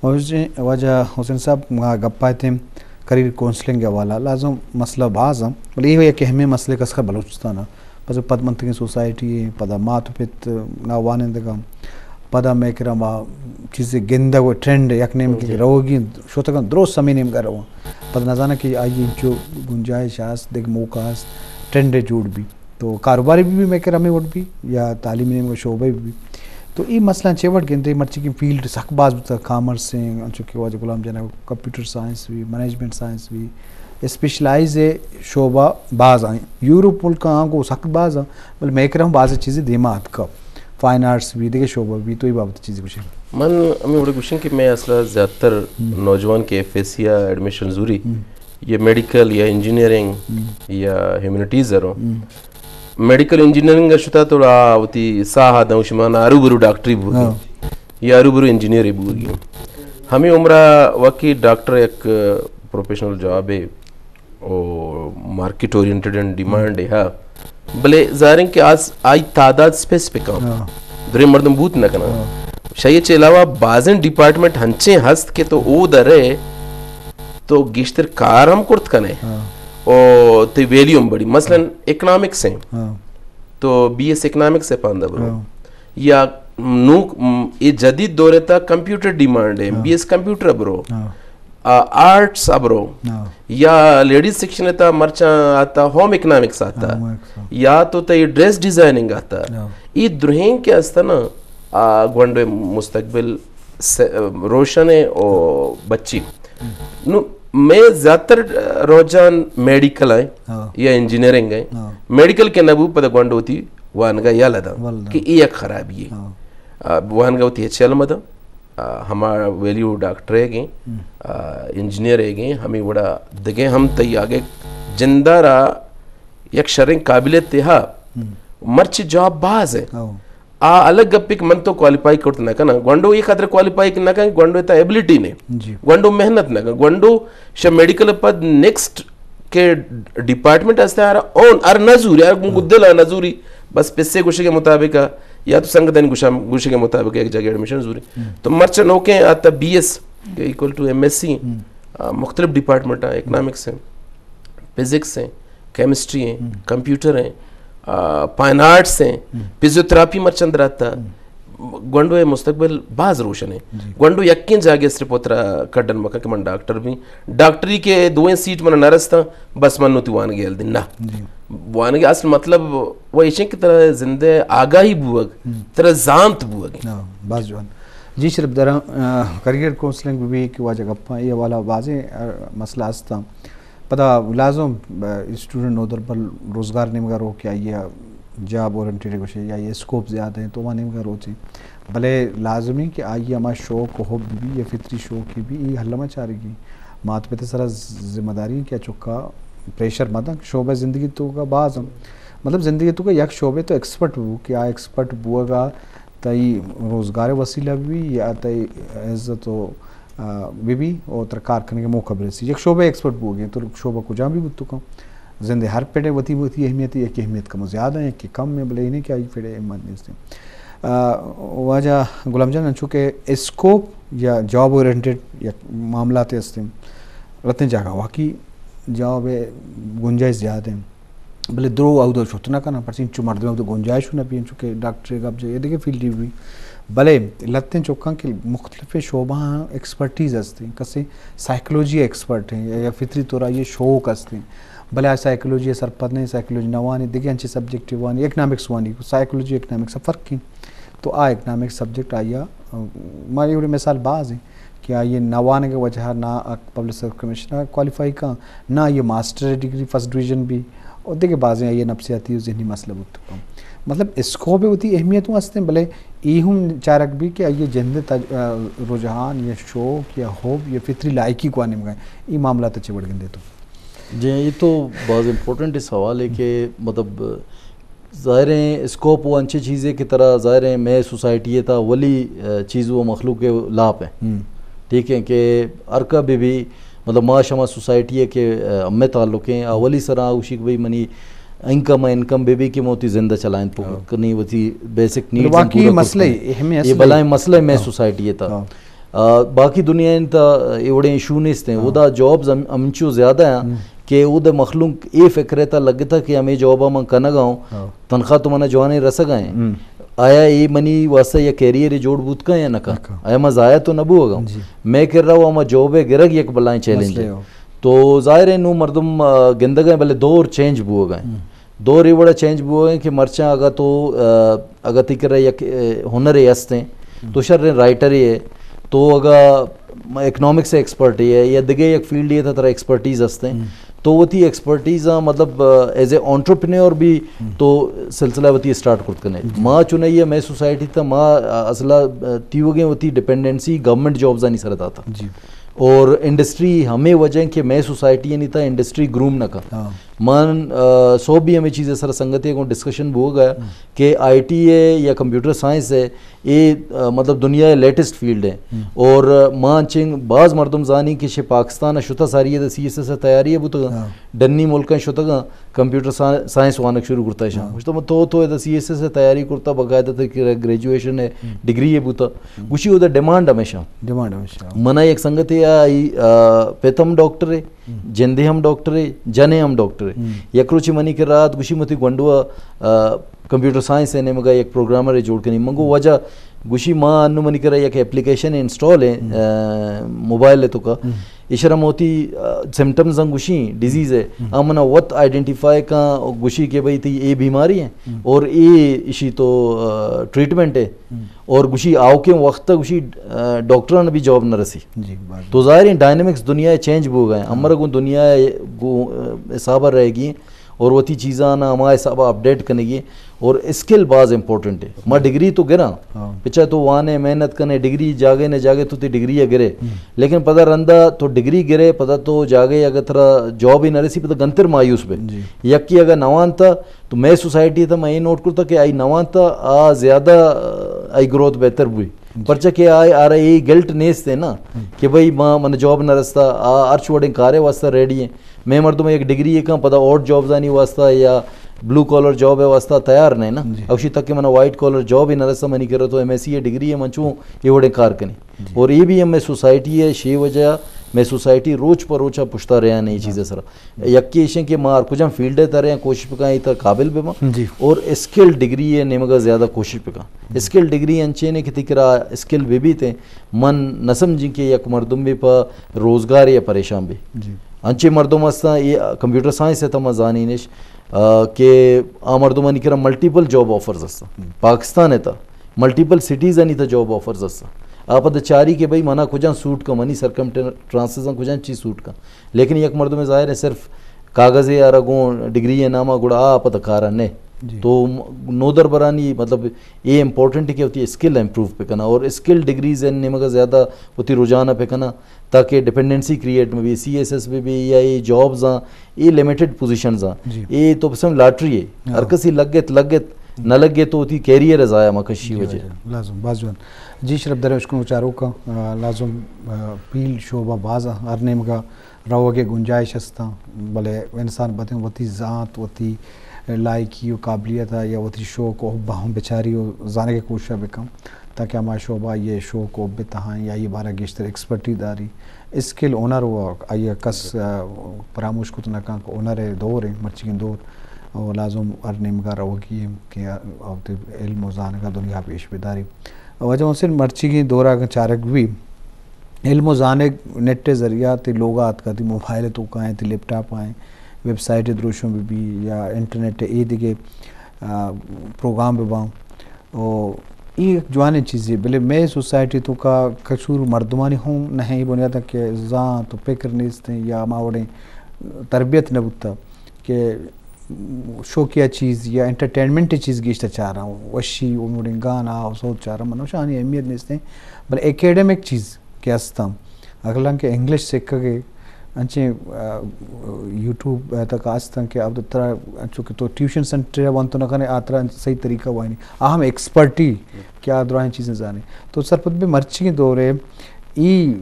واجہ، واجہ حسین صاحب، ما گپ ءَ اتیں کریئر کونسلنگ ءِ حوالہ، لازم مسئلہ باز اَں، بلے اے یک اہمیں مسئلہ کس کا بلوچستان ءَ۔ پس پدمنتگیں سوسائٹی ایں، پدا مات و پت ناوانندگاں، پدا مئے کرا ما چیزے گندگ و ٹرینڈ یک نیمگے جی۔ روگی شتگاں، درست ہمے نیمگا رواں۔ پدا نزاناں کہ آئی انچو گنجائش است، دگہ موقع است، ٹرینڈ جوڑ بی۔ تو کاروباری بھی، بھی مئے کرا ہمے وڑ بی، یا تعلیمی نیمگا شعبہ بھی بی۔ تو اے مسئلہ چے وڑ گندے، مرچی کہ فیلڈ سک باز بوتا، کامرس ایں، انچو کہ واجہ غلام جان ءَ کمپیوٹر سائنس بھی، مینجمنٹ سائنس بھی، اسپیشلائز شعبہ باز ایں۔ یورپ ملک آں گو سک باز ایں، بلے مئے کرا ہم باز چیزے دیما اتکا، فائن آرٹس بھی، دگہ شعبہ بھی۔ تو اے بابت چیزے گوشے؟ من ہمے وڑ گوشیں کہ مئے اصلا زیادہ تر ہم۔ نوجوان کہ ایف ایس سی ءَ ایڈمیشن زوری، ہم۔ یا میڈیکل یا انجینئرنگ ہم۔ یا ہیومینٹیز ءَ رو۔ ہم۔ میڈیکل انجینئرنگ ءَ شتا تو آ وتی ساہ ءَ داں، شما نا ہرو برو ڈاکٹری بوگی، ہاں۔ یا ہرو برو انجینئرے بوگی۔ ہمے عمرا واقعی ڈاکٹر یک پروفیشنل جاب ہے، او مارکیٹ اورینٹڈ اینڈ ڈیمانڈ ہے، ہاں۔ بلے ظاہر ہے کہ آس، آئی تعداد اسپیسیفک ہاں۔ ہاں۔ درے مردم بوت نہ کنا۔ ہاں۔ شاید چے علاوہ بازیں ڈیپارٹمنٹ ہنچیں ہست کہ تو او درے تو گیشتر کار ہم کرت کنے۔ ہاں۔ او تی ویلیو ہم بڑی۔ مثلاً ہاں۔ اکنامکس ہیں۔ ہاں۔ تو بی ایس اکنامکس ءَ پاندا برو۔ ہاں۔ یا نوک، م، اے جدید دور ءِ تہا کمپیوٹر ڈیمانڈ ہے، ہاں۔ بی ایس کمپیوٹر ءَ برو۔ ہاں۔ آ، آرٹس ءَ برو۔ ہاں۔ یا لیڈیز سیکشن ءِ تہا مرچاں آتا ہوم اکنامکس آتا۔ ہاں، ہوم اکنامکس۔ یا تو تئی ڈریس ڈیزائننگ آتا۔ ہاں۔ اے درہیں کہ است نا، آ، گونڈو مستقبل سے، روشن ہے او بچی۔ نو، مئے زیادہ تر رجحان میڈیکل ایں ہاں۔ یا انجینئرنگ ایں۔ ہاں۔ میڈیکل کہ نہ بو، پدا گونڈو وتی وانگا یلہ داں ول داں۔ کہ اے یک خرابی ہے۔ ہاں۔ آ، وانگا وتی ہچ یلہ مہ داں۔ آ، ہما ویلیو ڈاکٹر ئیگ ایں، ہم۔ آ، انجینئر ئیگ ایں، ہمے وڑا دگہ ہم تئی آگہ جندا را یک شریں قابلیت تہا ہم۔ مرچی جاب باز ہے۔ ہاں۔ آ الگ گپے کہ من تو کوالیفائی کرت نہ کناں، گونڈو اے خاطر کوالیفائی نہ کناں، گونڈو ءِ تہا ایبلٹی نے، جی۔ گونڈو محنت نہ کناں، گونڈو شہ میڈیکل ءَ پد نیکسٹ کہ ڈیپارٹمنٹ است ہے، ہر اون، ہر نہ زوری، ہر گوں ہاں۔ دل ءَ نہ زوری، بس پسے گوشگ ءِ مطابق ءَ یا تو سنگتانی گوشا، گوشگ ءِ مطابق ءَ یک جاگہ ایڈمیشن زوری۔ ہم۔ تو مرچی نوکیں آتا بی ایس کہ ایکول ٹو ایم ایس سی، ہم۔ آ، مختلف ڈیپارٹمنٹ ہیں، اکنامکس ہیں، فزکس ہیں، کیمسٹری ہیں، ہم۔ کمپیوٹر ہیں، آ، فائن آرٹس ہیں، ہم۔ فزیوتھراپی مرچی اندر آتا۔ ہم۔ گونڈو ءِ مستقبل باز روشن ہے۔ جی۔ گونڈو یکیں جاگہ صرف وترا کڈن مکن کہ من ڈاکٹر بیں۔ ڈاکٹری کہ دوئیں سیٹ من نہ رستاں، بس من وتی وانگے یل دیں۔ نہ۔ جی۔ وانگے اصل مطلب وہ ایشیں کہ ترا زندے آگاہی بوگ، ہم۔ ترا زانت بوگ۔ ہاں، باز جوان۔ جی شرف دراں، آ، کریئر کونسلنگ بھی کہ واجہ گپاں، اے حوالہ بازیں، آ، مسئلہ ہستاں۔ پدا لازم، آ، اسٹوڈنٹ نودربر روزگار نیمگا رو کہ آئی ءَ جاب اورینٹڈ گوشے یا آئی ءِ اسکوپ زیادہ ہیں تو ما نیمگا روچیں۔ بلے لازمی کہ آئی ءَ ہما شوق و حب بھی یا فطری شوق بھی، اے حل ما چارگی۔ مات پت سرا ذمہ داری کہ چکا پریشر مدن، شعبہ زندگی تو کا باز ہم۔ مطلب زندگی تو کا یک شعبے تو ایکسپرٹ بو کہ آ ایکسپرٹ بوگا تئی روزگار وسیلہ بھی یا تئی عزت و آ، بہ بی و ترا کار کنگ ءِ موقع برسی۔ یک شعبہ ایکسپرٹ بوگیں، تو شعبہ کجام بھی بوت کن۔ زند ءِ ہر پڑے وتی وتی اہمیت، یک اہمیت کم زیادہ ہیں کہ کم میں، بلے انہیں کہ آئی پڑے اہمیت نیست ہیں۔ آ، واجہ غلام جان، انچو کہ اسکوپ یا جاب اورینٹڈ یک معاملات ہستیں، رتیں جاگہ واقعی جاب گنجائش زیادہ ہیں۔ بلے درو اود شت نہ کناں، پرچہ انچو مردم اود گنجائش نہ بی، انچو کہ ڈاکٹر گپ جائے، دگہ فیلڈ بھی۔ بلے لتیں چکاں کہ مختلف شعبہاں ایکسپرٹیز ہستیں، کسے سائیکولوجی ایکسپرٹ ہیں یا، یا فطری طور آئی شوق ہستیں، بلے آ سائیکولوجی سرپد نہیں، سائیکولوجی نہ وانی، دگہ انچے سبجیکٹ وانی، اکنامکس وانی، سائیکولوجی اکنامکس فرق ہیں۔ تو آ اکنامکس سبجیکٹ آئی، ما یہ مثال باز ہیں۔ کہ آئی ءِ نہ وانگ ءِ وجہ ءَ نہ آ پبلک سروس کمیشن ءَ کوالیفائی کن، نہ آئی ءَ ماسٹر ڈگری فرسٹ ڈویژن بی، اور دگہ بازیں آئی ءِ نفسیاتی و ذہنی مسئلہ بوت کن۔ مطلب اسکوپ ءِ وتی اہمیت ہوں ہستیں، بلے اے ہوں چارگ بی کہ آئی ءِ جند ءِ تج-، آ، رجحان یا شوق یا حب یا فطری لائقی کو آ نیمگا اے معاملات چے وڑ گندے تو؟ جی، یہ تو باز امپورٹنٹ سوال ہے کہ مطلب ظاہر ہیں، اسکوپ وہ انچیں چیزے کہ ترا ظاہر ہیں، مئے سوسائٹی ءِ تہا اولی، آ، چیز وہ مخلوق ءِ لاپ ہیں۔ ہم۔ ٹھیک ہے کہ ہر کا بھی، بھی، مطلب، ما شما سوسائٹی ءِ کہ، آ، ہمے تعلق ہیں، اولی سرا اوشی کہ بھئی منی انکم، انکم بھی، بھی کہ موتی زندہ چلائیں پو ہاں۔ کنی وتی بیسک نیڈز واقعی مسئلہ ہے، اہم یہ مسئلہ ہے۔ بلائیں مسئلہ ہے مئے ہاں۔ سوسائٹی ءِ تہا۔ ہاں۔ آ، باقی دنیا ءَ تہ اے وڑیں ایشو نیست ایں۔ ہاں۔ اودا جابز ہم-، ہمچو زیادہ ہیں ہم۔ کہ اودا مخلوق اے فکر ءَ تہ لگتا کہ ہمے جاب ءَ من کنگا اوں، ہاں۔ تنخواہ تو منا جوانیں رسگا ایں۔ ہم۔ آیا اے منی واسطہ یک کیریئر جوڑ بوت کا یا نہ کا؟ نہ کا۔ آیا من ضائع تو نہ بوگا اوں؟ جی۔ مئے کرا و ہما جاب ءِ گرگ یک بلائیں چیلنج مسئلہ ایں۔ ہو۔ تو ظاہر ایں نوں مردم، آ، گندگا ایں، بلے دور چینج بوگا ایں۔ ہم۔ دور اے وڑا چینج بوگا ایں کہ مرچاں اگاں تو، آ، اگاں تئی کرا یک، آ، ہنرے ہست ایں، ہم۔ تو شریں رائٹرے ئے، تو اگاں اکنامکس ءِ ایکسپرٹے ئے یا دگہ یک فیلڈے ئے تہ ترا ایکسپرٹیز ہست ایں، ہم۔ تو وتی ایکسپرٹیز آں مطلب، آ، ایز اے انٹرپرینیور بھی ہم۔ تو سلسلہ وتی اسٹارٹ کرت کنے۔ جی۔ ما چونائی ءَ مئے سوسائٹی تہ ما، آ، اصلا، آ، تیوگیں وتی ڈیپینڈنسی گورنمنٹ جابز آنی سرا داتا۔ جی۔ اور انڈسٹری ہمے وجہ ایں کہ مئے سوسائٹی آنی تہ انڈسٹری گروم نہ کا۔ ہاں۔ من، آ، سوب بھی ہمے چیز ءِ سرا سنگتے گوں ڈسکشن بوگا ہم۔ کہ آئی ٹی ئے یا کمپیوٹر سائنس ئے، اے، آ، مطلب دنیا ءِ لیٹسٹ فیلڈ ایں۔ ہم۔ اور، آ، ما انچیں باز مردم زانی کہ شے پاکستان ءَ شتا ساری ءَ سی ایس ایس ءِ تیاری ءَ بوتگا، ہاں۔ ڈنی ملکاں شتگا، کمپیوٹر سا-، سائنس وانگ شروع کرتا شاں۔ ہاں۔ گوشتا من تو، تو ادا سی ایس ایس ءِ تیاری کرتا، باقاعدہ تئی گریجویشن ئے، ہم۔ ڈگری ئے بوتا۔ ہم۔ گوشی اودا ڈیمانڈ ہمیشہ۔ ڈیمانڈ ہمیشہ۔ منا یک سنگتے آئی، آ، پت ہم ڈاکٹر ئے، ہم۔ جندے ہم ڈاکٹر ئے، جنے ہم ڈاکٹر ئے۔ ہم۔ یک روچے منی کرا آت، گوشی من وتی گونڈو ءَ، آ، کمپیوٹر سائنس ءِ نیمگا یک پروگرامرے جوڑ کنیں۔ من گو واجہ، گوشی ما انوں منی کرا یک اپلیکیشن انسٹال ایں، ہم۔ آ، موبائل ءِ توکا۔ ہم۔ ایشرا من وتی، آ، سمپٹمز آں گوشی، ڈیزیز ئے۔ ہم۔ آ منا وت آئیڈینٹیفائی کاں، گوشی کہ بھئی تئی اے بیماری ایں ہم۔ اور اے ایشی تو، آ، ٹریٹمنٹ ایں۔ ہم۔ اور گوشی آؤکیں وقت ءَ گوشی، آ، ڈاکٹراں بھی جاب نہ رسی۔ جی، بات۔ تو ظاہر ایں ڈائنامکس دنیا ءِ چینج بوگا ایں۔ ہاں۔ امر گوں دنیا ءِ گوں، آ، حساب ءَ رہگی ایں اور وتی چیزاں نا ہما حساب ءَ اپڈیٹ کنگی ایں اور اسکل باز امپورٹنٹ ایں۔ ما ڈگری تو گراں، ہاں۔ پچا تو وانے، محنت کنے، ڈگری جاگے نہ جاگے تو تئی ڈگری ءَ گرے۔ ہم۔ لیکن پدا رندا تو ڈگری گرے، پدا تو جاگے اگر ترا جاب ہی نہ رسی، پدا گنتر مایوس بے۔ جی۔ یکی اگر نہ وانتا، تو مئے سوسائٹی تہ من اے نوٹ کرتا کہ آئی نہ وانتا آ زیادہ، آ، آئی گروتھ بہتر بوئی۔ جی۔ پرچہ کہ آئی، آرا اے گلٹ نیست ایں نا ہم۔ کہ بھئی ما، من جاب نہ رستا، آ ہرچ وڑیں کارے واسطہ ریڈی ایں۔ مئے مردم یک ڈگری ئے کاں پدا آڈ جابز آنی واسطہ یا بلو کالر جاب ءِ واسطہ تیار نہ ایں نا۔ جی۔ اوشی تک کہ منا وائٹ کالر جاب ہی نہ رستا، منی کرا تو ایم ایس سی ءِ ڈگری ایں، من چوں اے وڑیں کار کنیں۔ جی۔ اور اے بھی ہمے سوسائٹی ئے شے وجہ، مئے سوسائٹی روچ پہ روچ ءَ پشتا رہا ایں اے چیز ءِ سرا۔ یکی ایش ایں کہ ما ہر کجام فیلڈ ءِ تہ رہاں، کوشش بکاں اے تہ قابل بہ باں۔ جی۔ اور اسکل ڈگری ئے نیمگا زیادہ کوشش بکاں۔ اسکل ڈگری انچیں ایں کہ تئی کرا اسکل بہ بیت ایں، من نہ سمجھیں کہ یک مردم بہ پہ روزگار ءَ پریشان بہ۔ جی۔ انچیں مردم ہستاں، اے کمپیوٹر سائنس ءِ تہ ما زانینش، آ، کہ آ مردمانی کرا ملٹیپل جاب آفرز ہستاں۔ ہم۔ پاکستان ءِ تہ ملٹیپل سٹیز آنی تہ جاب آفرز ہستاں۔ آ پدا چاری کہ بھئی منا کجام سوٹ کن، منی سرکمسٹانسز آں کجام چیز سوٹ کن۔ لیکن یک مردمے ظاہر ایں صرف کاغذے آرا گوں ڈگری ئے ناما، گڑا آ پدا کارا نہ۔ جی۔ تو م-، نودربرانی مطلب اے امپورٹنٹ ایں کہ وتی اسکل امپروو بکنا اور اسکل ڈگریز ءِ نیمگا زیادہ وتی رجحان ءَ بکنا تاکہ ڈیپینڈنسی کریئیٹ مہ بی، سی ایس ایس بہ بی یا اے جابز آں، اے لمیٹڈ پوزیشنز آں۔ جی۔ اے تو بس ہم لاٹری ایں۔ ہاں۔ ہر کسی لگت، لگت، نہ لگت تو وتی کیریئر ءَ ضائع مہ کشی جی، وجہ۔ جی، لازم، باز جوان۔ جی، شرپ داریں اشکنوک چاروکاں، آ، لازم، آ، پیل شعبہ باز آں، ہر نیمگا روگ ءِ گنجائش ہستاں، بلے انسان بتیں وتی زانت، وتی لائقی و قابلیت ءَ یا وتی شوق و حب ءَ ہم بچاری و زانگ ءِ کوشش ءَ بکن تاکہ ہما شعبہ آئی ءِ شوق و حب ءِ تہا ایں یا آئی ءِ بارہ ءَ گیشتر ایکسپرٹی داری۔ اسکل ہنر و آئی ءَ کس، آ، پراموش کت نہ کن کہ ہنر ءِ دور ایں، مرچیگیں دور و لازم ہر نیمگا روگی ایں کہ آ وتی علم و زانگ ءَ دنیا ءَ پیش بداری۔ واجہ محسن، مرچیگیں دور ءَ اگاں چارگ بی، علم و زانگ نیٹ ءِ ذریعہ تئی لوگ ءَ آتکا، تئی موبائل ءِ توکا ایں، تئی لیپ ٹاپ ءَ ایں، ویب سائٹ ءِ دروشم بہ بی یا انٹرنیٹ ءِ اے دگہ، آ، پروگرام بہ باں۔ او اے یک جوانیں چیزے، بلے مئے سوسائٹی توکا کچور مردمانی ہم نہ ایں، اے بنیاد ءَ کہ زانت و پکر نیست ایں یا ہما وڑیں تربیت نہ بوتا کہ شوقیہ چیز یا انٹرٹینمنٹ چیز گیشتر چاراں، وشی و مڑیں گانا و سوت چاراں، من وشانی اہمیت نیست ایں، بلے اکیڈمک چیز کہ ہستاں، اگلاں کہ انگلش سکگ ءَ انچیں، آ، یوٹیوب ءِ تک ہستاں کہ اب ترا انچو کہ تو ٹیوشن سینٹر ءَ ونت نہ کنے، آ ترا صحیح طریقہ وانی، آ ہم ایکسپرٹی کہ آ دراہیں چیزیں زانے۔ تو سرپد بے مرچی دور ءَ ای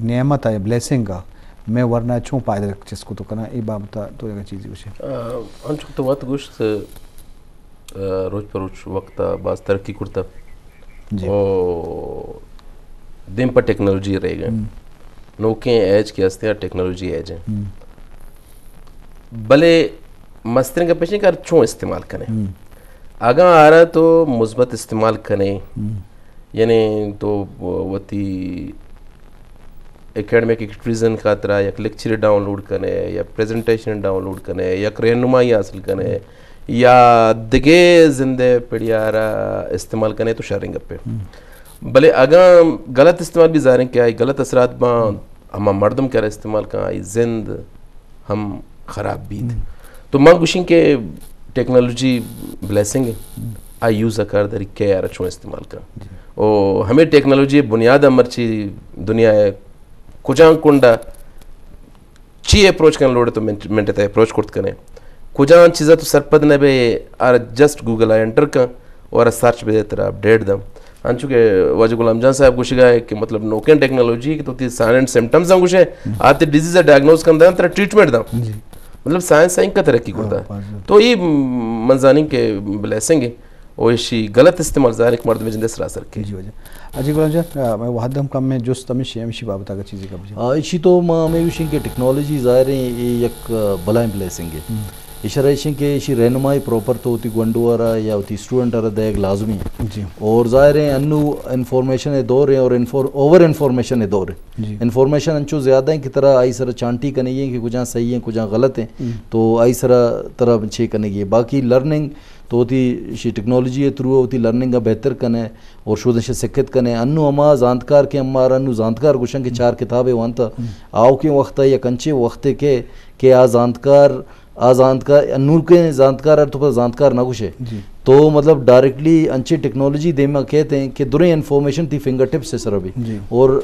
نعمت ءَ، بلیسنگ ءَ مئے ورنا چون پائدگ چست کت کناں، اے بابت ءَ تو یک چیزے گوشے۔ آ، انچو کہ تو وت گوشت، آ، روچ پہ روچ وقت ءَ باز ترقی کرتہ۔ جی۔ او دیم پہ ٹیکنالوجی رہ گئے۔ نوکیں ایج کہ ہستے ہیں، ٹیکنالوجی ایج ہیں۔ بلے مستریں گپ ایش کہ چون استعمال کنے۔ اگاں آرا تو مثبت استعمال کنے، یعنی تو وتی اکیڈمک ایکٹیویٹیزن خاطرا یک لیکچر ڈاؤن لوڈ کنے، یا پریزنٹیشن ڈاؤن لوڈ کنے، یک رہنمائی حاصل کنے، یا دگہ زندے پڑیارا استعمال کنے تو شریں گپے۔ بلے اگاں غلط استعمال بھی ظاہر ہیں کہ آئی غلط اثرات باں، ہما مردم کہ استعمال کن آئی زند ہم خراب بیت۔ تو من گوشیں کہ ٹیکنالوجی بلیسنگ ہے، آئی یوز کار داری کہ یار چون استعمال کن۔ او ہمیں ٹیکنالوجی بنیاد مرچی دنیا ہے، کجان کنڈا چی اپروچ کن لوڑے تو منٹ، منٹ تے اپروچ کرت کنے۔ کجان چیزا تو سرپد نہ بے، آر جسٹ گوگل آ انٹر کن اور سرچ بے ترا اپڈیٹ دم۔ انچو کہ واجہ غلام جان صاحب گوشگا ہے کہ مطلب نوکیں ٹیکنالوجی کہ تو تی سائن اینڈ سمپٹمز ہم گوشے، آتے ڈیزیز ڈائگنوز کن دن ترا ٹریٹمنٹ دم۔ مطلب سائنس اینکا ترقی کرتا۔ تو یہ من زانیں کہ بلیسنگ ہے۔ او ایشی غلط استعمال ظاہر ہے کہ مردم جندے سرا اثر کے۔ جی واجہ۔ اجی غلام جان، آ، میں وہد ہم کم میں جست ہمیشی، ہمیشی بابت اگر چیزیں کم جی۔ آ، ایشی تو ما ہمیں گوشیں کہ ٹیکنالوجی ظاہر ہے، یہ یک، آ، بلائیں بلیسنگ ہے۔ اشارہ ایشیں کہ ایشی رہنمائی پراپر تو ہوتی گونڈو آرا یا ہوتی اسٹوڈنٹ آرا دیگ لازمی ہے۔ جی۔ اور ظاہر ہے انو انفارمیشن دور ہے اور انفور-، اوور انفارمیشن دور ہے۔ جی۔ انفارمیشن انچو زیادہ ہیں کہ ترا آئی سر چانٹی کنے گی کہ کجا صحیح ہیں، کجا غلط ہیں۔ تو آئی سر ترا چے کنے گی۔ باقی لرننگ تو وتی شی ٹیکنالوجی ءِ تھرو وتی لرننگ ءَ بہتر کنے اور شودشے سکت کنے۔ انو ہما زانتکار کہ ہمارا انو زانتکار گوشن کہ چار کتابے وانتا، آؤکیں وقت ءَ یک انچیں وقتے کہ، کہ آ زانتکار، آ زانتکار، انوکیں زانتکار ءَ تو پدا زانتکار نہ گوشے۔ جی۔ تو مطلب ڈائریکٹلی انچیں ٹیکنالوجی دیما کیت ہیں کہ دریں انفارمیشن تی فنگر ٹپس ءِ سرا بی۔ جی۔ اور